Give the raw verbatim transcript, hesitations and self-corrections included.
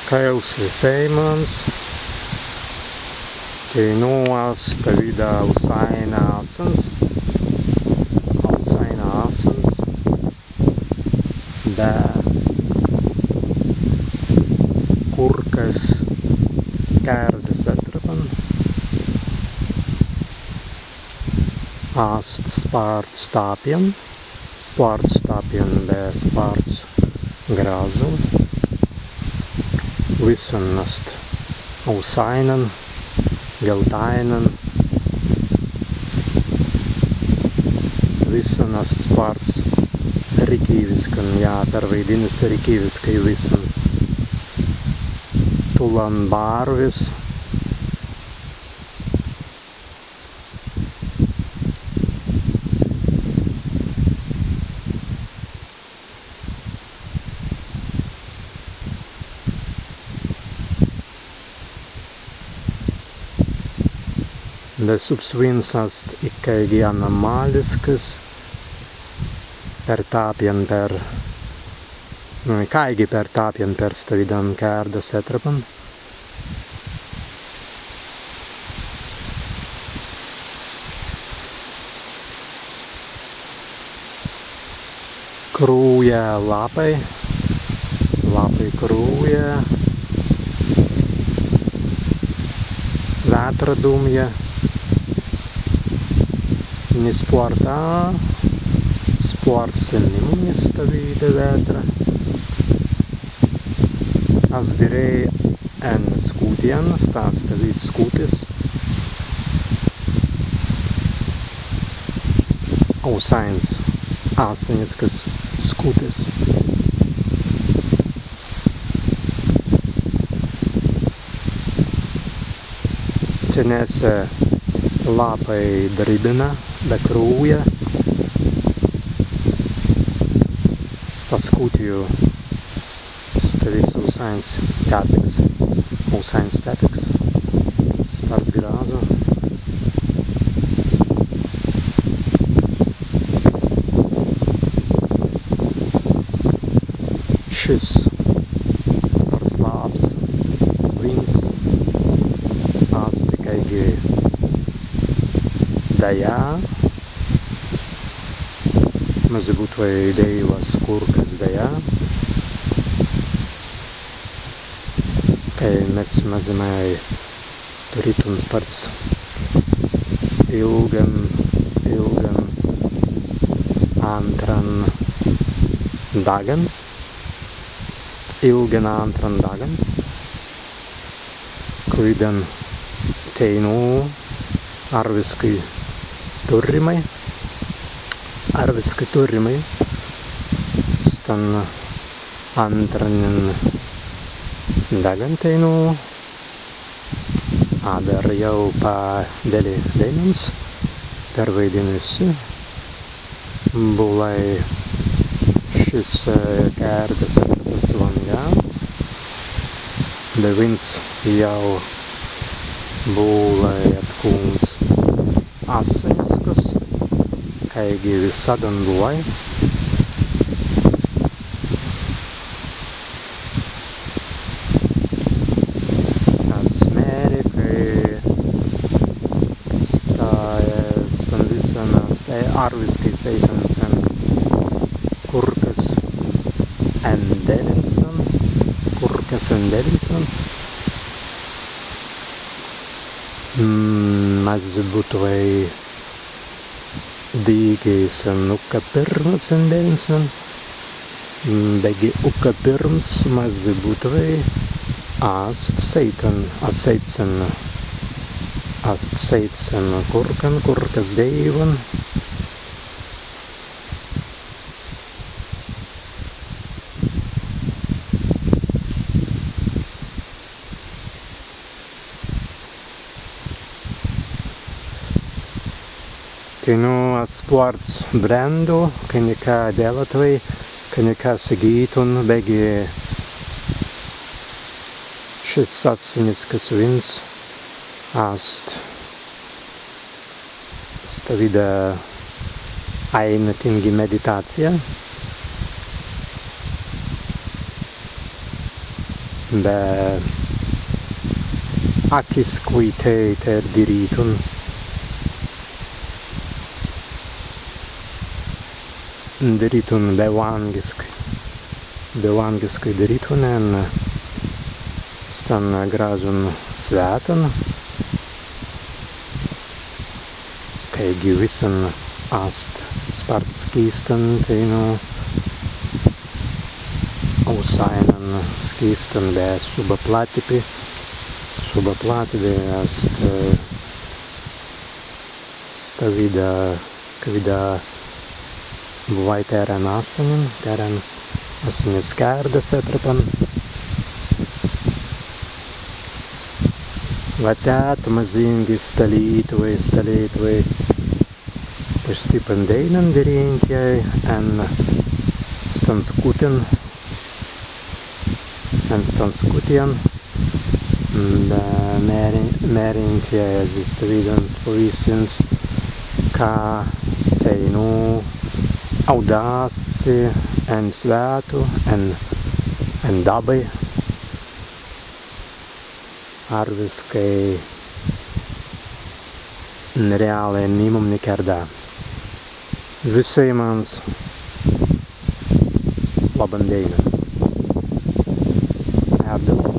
Kaīls wisēimans. Teinū ast stawīda ausāina assans. Ausāina assans. Be Kurkas kērdas etrapan ast spārts tāpjan, spārts tāpjan be spārts grazzu. Wissan ast ausāinan, geltāinan. Wissan ast spārts rikīwiskan, jā, perwaidinna si rikīwiskai wissan. Tūlan bārwis. Be subs wins ast ikāigi anōmālisks, per tāpjan per, nu, ikāigi per tāpjan per stawīdan kērdas etrapan. Krūja lapāi, lapāi krūja, wētra dūmja. Ni spārts, spārts ni, ni stawīda wētra. As dirēi en skūtjan, sta stawīds skūtis. Ausāins, assanisks skūtis. Tenesse lapāi dribina be krūja. Pa skūtju stawīds ausāins tēpiks, ausāins tēpiks, spārts grazzu. Šis spārts labs wins ast ikāigi dajā. Mazzi būtwei dēiwas Kurkas dajā. Kāi mes mazzimai turītun spārts ilgan, ilgan āntran daggan, ilgan āntran daggan, kawīdan teinū arwiskai turrimai, arwiskai turrimai stan āntran daggan teinū. Adder jāu pa delli dēinans perwaidinna si būlai šis, e, kērdas etrapas wānga, be wins jāu būlai etkūmps assanisks, kāigi wisaddan būlai. As mēri, kāi sta, e, stan wissan, e, arwiskai seītan sen Kurkas endellinsan, Kurkas endellinsan. Mm, mazzi būtwei dīgi sen Ukapirmas endellinsan, mm, beggi Ukapirms mazzi būtwei ast seītan, ast seītan, ast seītan Kurkan, Kurkas dēiwan. Teinū ast spārts brendu, ka nika dēlatwei, ka nika segītun, beggi šis assanisks wins ast stawīda aīnatingi meditācija. Be akkis kwāi tēt dirītun, dirītun bewāngiskai, bewāngiskai dirītun en stan grazzun swītan, kāigi wissan ast spārts skīstan, teinū, ausaīnan skīstan be subba plattipei, subba plattipei ast, eh, stawīda, kawīda bēi tēr en assanin, tēr en assanis kērdas etrapan. Wa tēt mazīngi stalītwei, stalītwei pastippan dēinan dirīntjai en stan skūtin, en stan skūtjan, be mēri-, mērintjai ezze stawīdans pawīstins, ka teinū audāst si en swītu, en, en dabbai, arwiskai ni reālai ni mummi kērdā. Wisēimans labban dēinan. Ērdiw.